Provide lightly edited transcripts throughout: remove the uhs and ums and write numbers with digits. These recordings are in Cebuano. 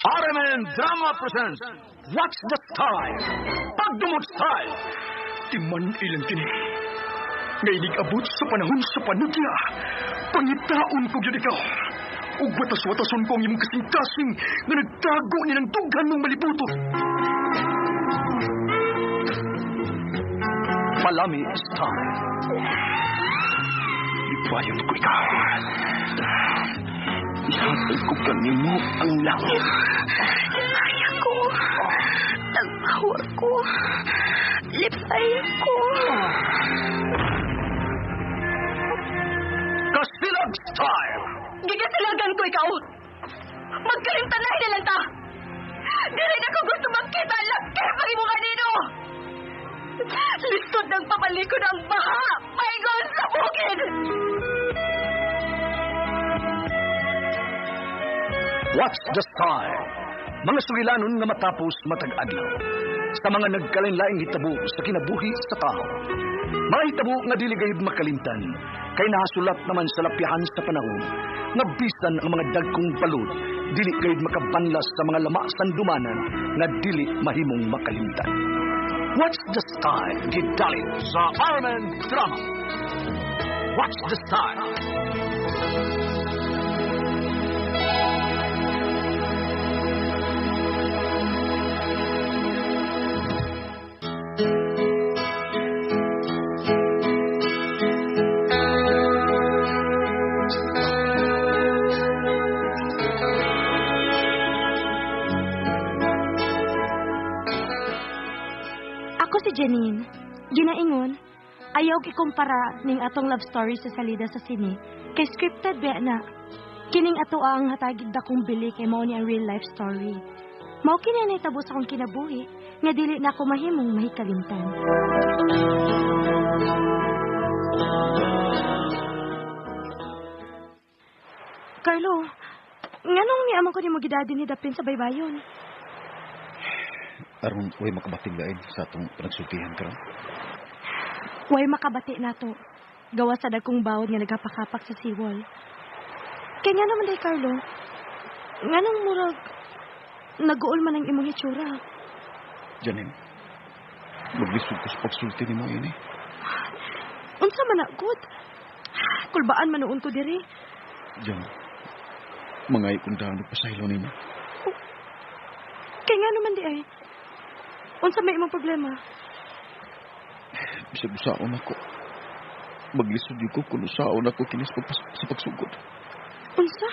RMN Drama presents What's the Style? Pagdumot Style! Timan ilang kini. Nga inig-abot sa panahon sa panudya. Pangitaon ko gyud ikaw. Ug watas-watason ko ang imong kasing-kasing nga nagtago ni ng dughan mong malibuto. Palami Style. Ipayon ko ikaw. Ihatag ko kanimo ang langit. Lipay ako. Tagpawa ko. Lipay ako. Kasilag Style! Gigasilagan ko ikaw. Magkalimtan na lang ta. Dili na ko gusto magkita laki pag imo kanino. Lisod ng papalikod ang baha. Paingon sa bukid. What's the Style? Mga sugilanon nga matapos matag adlaw. Sa mga nagkalain-laing hitabo sa kinabuhi sa tao. Mga hitabo nga dili gayud makalimtan, kay nahasulat naman sa lapyahan sa panahon, nga bisan ang mga dagkong balod, dili gayud makabanlas sa mga lama sandumanan nga dili mahimong makalimtan. What's the Style? Gidalit sa RMN Drama. What's the Style? Ako si Janine. Ginaingon, ayaw ikumpara ning atong love story sa salida sa sine. Kay scripted ba na. Kining ato ang hatagid dakong bili kay mao ni ang real life story. Mao kini nahitabo sa akong kinabuhi nga dili na ako mahimong mahikalimtan. Carlo, nganong niamang ko nimo gidadi ni dapin sa baybayon? Aron way makabating lain sa atong panagsultihan karon. Way makabati nato. Gawa sa dagkong bawod nga nagapakapak sa seawall. Kaya nga naman day, Carlo, nganong murag nag-uol man ang imong hitsura. Janine, maglisod ko sa pagsulti nimo ini. Unsa man na, good? Kulbaan man noon ko diri. Jan, mga ikundahan og pasaylo nimo. Kaya nga naman di ay. Unsa may imong problema? Bisag usaon ako. Maglisod yun ko kung usaon ako kinis sa pagsugod. Unsa?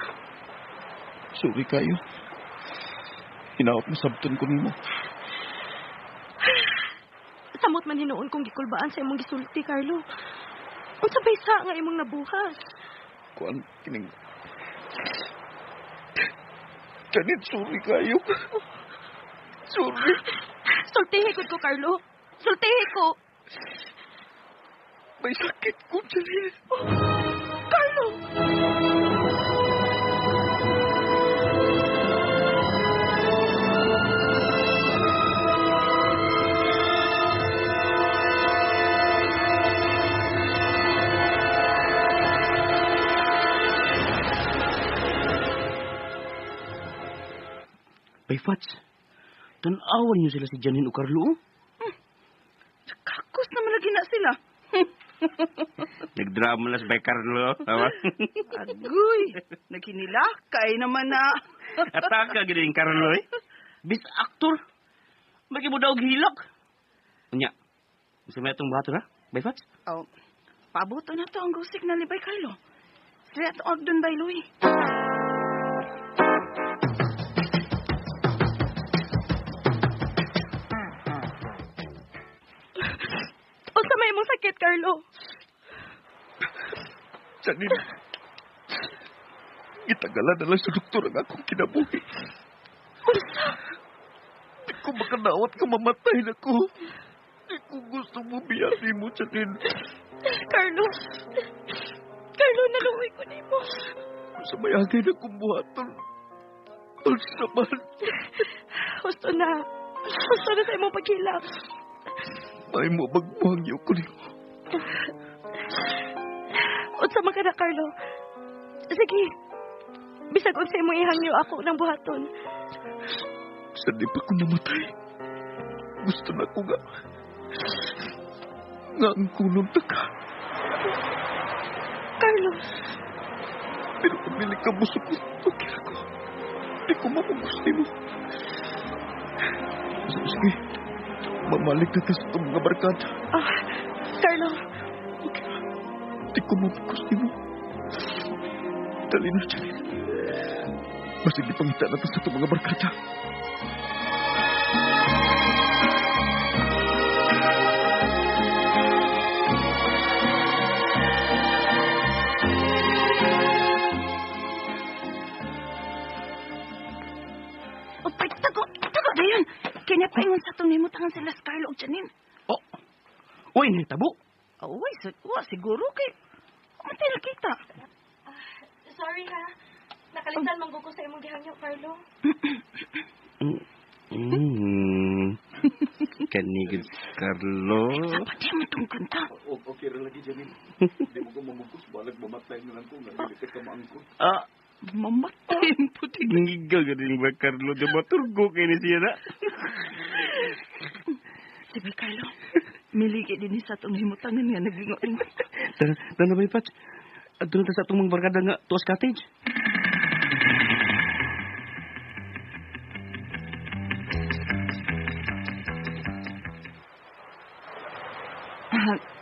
Sorry kayo. Hinaot masabton ko nimo. Samot man hinuon kong gikulbaan sa imong gisulti, Carlo. Unsa bay sa nga imong nabuhat? Kuan kining Janine, sorry kayo. Sorry. Sultihi ko, Carlo. Sultihi ko. May sakit ko, Janine. Oh, Carlo! Bay Fats, tan-awan niyo sila si Janine o Carlo. Kakos naman lagi na sila. Nagdrama na si Bay Carlo. Tama? Agoy, nagkinila, kay naman na. Ataka gid yung Carlo eh. Bis actor. Magi mo daw hilak. Unya. Gusto mo itong buhaton ha? Bay Fats? Oh, pabuto na to ang go signal ni Bay Carlo. Sila to og dun Bay Louie. Unsa may imong sakit, Carlo? Janine, gitagalan na lang sa doktor ang akong kinabuhi. Unsa? Di ko makanawat nga mamatay na ko. Di ko gusto mo biyati mo, Janine. Carlo. Carlo, naluoy ko nimo. Sa mayagay na kong buhaton. Unsa man. Husto na. Husto na sa imong paghilak. May mo magmuhangyo ko nimo. Unsa man ka na, Carlo? Sige. Bisag unsay imong ihangyo ako ng buhaton. Sa di pa ko namatay, gusto na ko nga ang kulong ta ka. Carlo. Pero kung dili ka musukot, okay ako. Di ko mapagusti mo. Sige, mamalik na ta sa itong mga barkada. Ah, Carlo. Okay. Di ko mapagusti mo. Dali na, Janine. Basig di pangita na ta sa itong mga barkada. Upay, tago, tago, dayon. Kanya paingon sa itong nimutangan sila sa Carlo o Janine. Oh. Uy, nahitabo. Uy, siguro kay... Matay nakita. Sorry ha. Nakalitan man ko sa imong gihangyo, Carlo. Kanigid, Carlo. Dapat di mo itong kanta. Okay ra lagi, Janine. Di mo ko mamugos. Balag mamatay na lang ko. Nga, dili ka maangkon. Ah, Mamatay ang puti. nangigaw ka din ba, Carlo? Di ba turgo kayo ni siya na? Sige, Carlo. Miligi din sa itong himutangan nga nagingo-ingo. Tara, tara ba, Patch? At doon ta sa itong mga barkada nga tuwas cottage.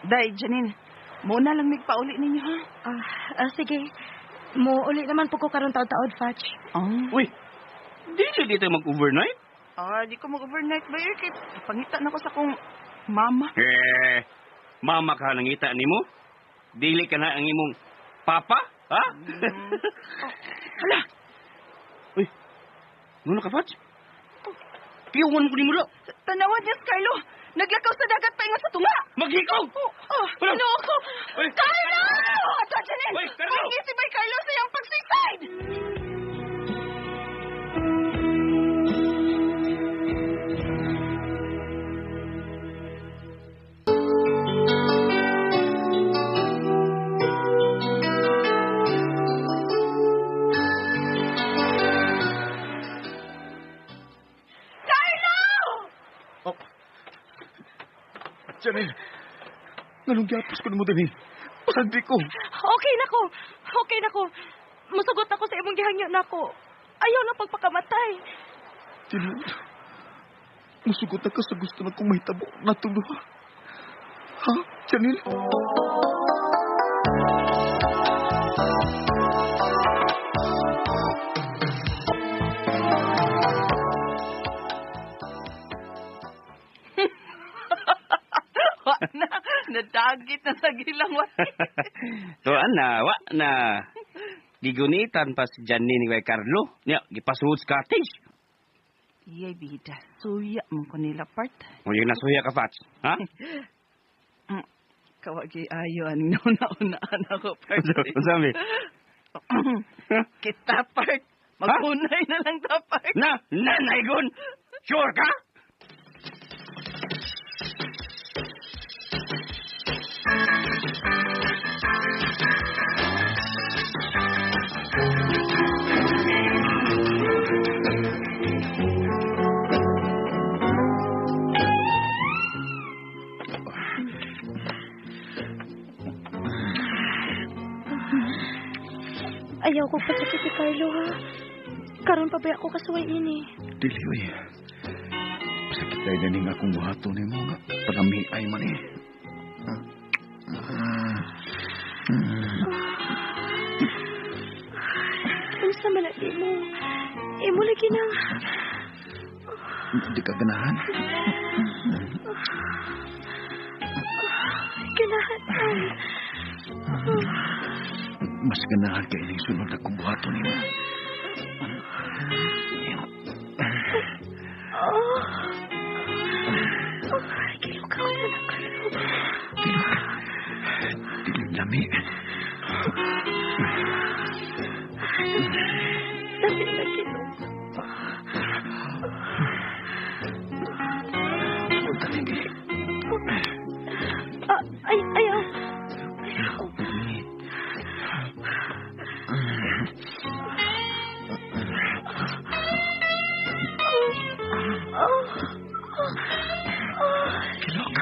Day, Janine. Muna lang migpauli ninyo, ha? Sige. Mo uli naman po ko karon taod-taod, Fatch. Oh. Uy, dili dito mag-overnight? Ah, di ko mag-overnight ba, eh. Kay pangita na ko sa kong mama. Eh, mama ka nangita nimo? Dili ka na ang imong papa? Ha? Oh, hala! Uy, muna ka, Fatch? Piyungan ko ni mo. Tanawan niya, Carlo! Naglakaw sa dagat paingon sa tunga! Maghikaw! Oh, Wala. ano ako? Uy. Carlo! Ato, Janine! Uy, Carlo! Ay, si Bay Carlo sa iyang pag-suicide! Carlo! Oh. Janine, nganong gihapos ko nimo dinhi? Pasandi ko. Okay na ko. Okay na ko. Musugot ako sa imong gihangyo nako. Ayaw na pagpakamatay. Tinuod. Musugot na ka sa gusto na kong mahitabo natong duha. Ha, Janine? Wa na, nadagit na sa gilang wa. Tuan na, wa na. Gigunitan pa si Janine ni Kuya Carlo. Niya, gipasuod sa cottage. Iyay bida, suya mo ko nila part. O yung nasuya ka, Fats. Ha? Kawagi ayo aning nauna-unaan ako part. Unsa mi? Kita part. Magunay na lang ta part. Na, nanaygon! Sure ka? Ayaw ko pasakit si Carlo, ha? Karon pa ba ako kasuway ini? Dili, oy. Pasakit tayo na ning akong buhaton nimo nga. Palami ay man eh. Unsa man na di mo? Imo lagi nang... Di ka ganahan? Ganahan ay. Mas ganahan kay ining sunod akong buhaton nimo. Oh. Oh, kiluka ko na na, Carlo. Dili lami. Dami na kilok. Punta ni Ah, ay, ayaw. Ako, Oh. Kilok.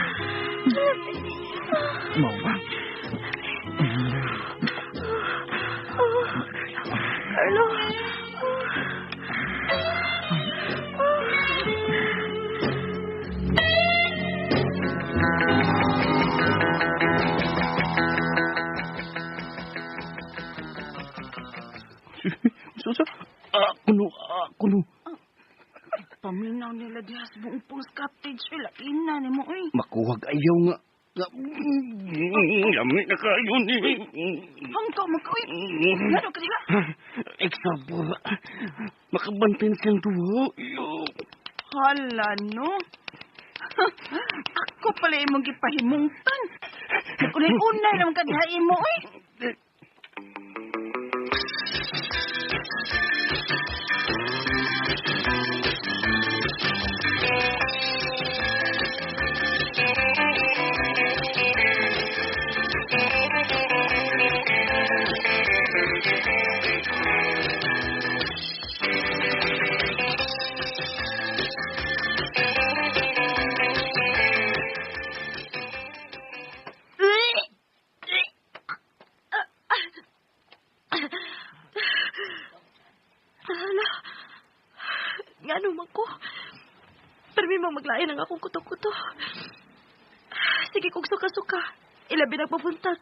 Mao ba? Oh. Carlo. Susa. Ah, kuno, ah, kuno. Paminaw nila diha sa buong Pulse Cottage. Uy, lain na nimo, uy. Makuwag ayaw nga. Lami na kayo ni. Hanggaw mo ka, uy. Ngano ka diha? Example, makabantay na siyang duha. Iyo. Hala, no? Ako pala imong gipahimungtan. Unay-unay naman ka diha imo, uy. Hala. Nga man ko. Pero may mga maglain ang akong kuto-kuto. Sige kong suka-suka. Ilabi na pabuntag.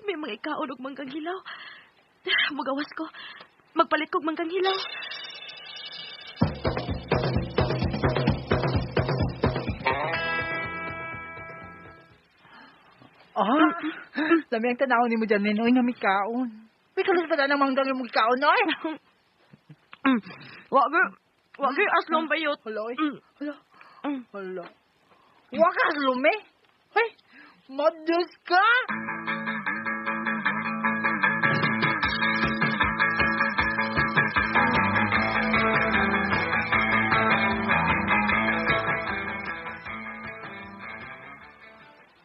May mga ikaon og manggang hilaw. Mugawas ko. Magpalit kog manggang hilaw. Ah, lami ang tanaw ni mo dyan, Ninoy, nga may kaon. May kalos pa na ng manggang yung kaon, oy. Wa gyud aslong bayot. Hala, oy. Mm. Hala, Mm. hala. Wakas lumi. Hoy, madus ka.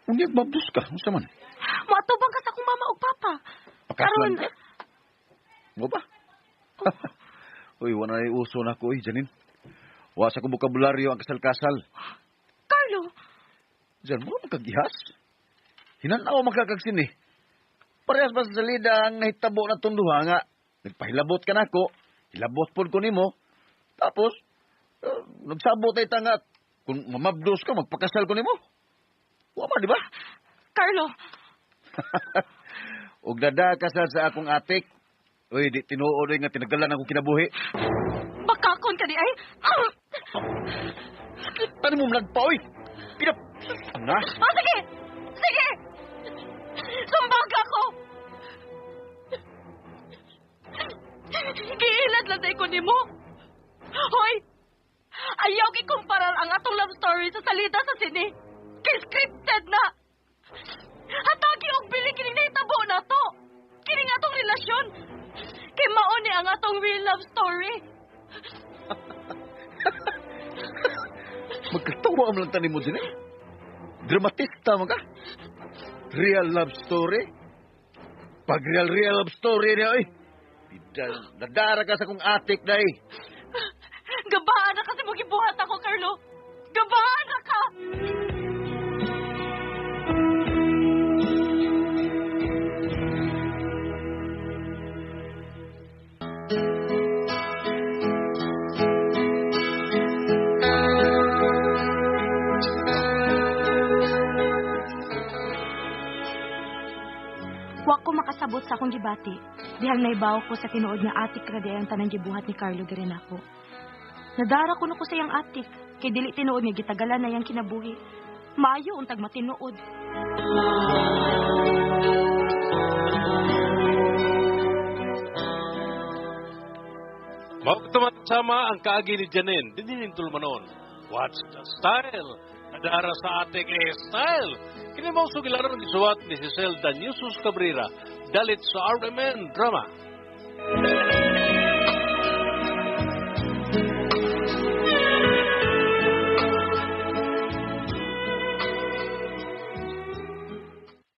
Unya mabdos ka, unsa man? Moatubang ka sa akong mama ug papa. Pakaslan ka. Mo ba? Uy, wala na uso na ko, uy, Janine. Wa sa kong bokabularyo ang kasal-kasal. Carlo, Diyan mo magkagihas. Hinanaw magkakagsin eh. Parehas ba sa salida ang nahitabo na tunduha nga. Nagpahilabot ka nako, hilabot pod ko nimo. Tapos, nagsabot ay tanga. Kung mamabdos ka, magpakasal ko nimo. Wa man, di ba? Carlo, Og dada kasal sa akong atik. Uy, di tinuod oy nga tinagalan akong kinabuhi. bakakon ka di ay. Ah! Tani mo nagpa, oy. Pinap... Na? Oh, sige! Sige! Sumbaga ko! Giilad lang tayo ko nimo. Hoy! Ayaw ikumparar ang atong love story sa salida sa sine. Kay scripted na! Hatagi og bili kining nahitabo na to. Kining atong relasyon. Kay mao ni ang atong real love story. Magkatawa mo lang tani mo din eh. Dramatista man ka. Real love story. Pag real real love story niya eh. Nadara ka sa kong atik na eh. Gabaan na kasi mo gibuhat ako, Carlo. Gabaan na ka! Wa ko makasabot sa akong gibati. Dihang naibaw ko sa tinuod nga atik ra di ang tanang gibuhat ni Carlo diri nako. Nadara kuno ko sa iyang atik, kay dili tinuod nga gitagalan na iyang kinabuhi. Maayo untag matinuod. Mao sama ang kaagi ni Janine, dinhi ning Tulumanon. What's the style? Nadara sa ating eh, style. Kini mao sugilanon gisuwat ni Cecil Danyusus Cabrera, dalit sa RMN Drama.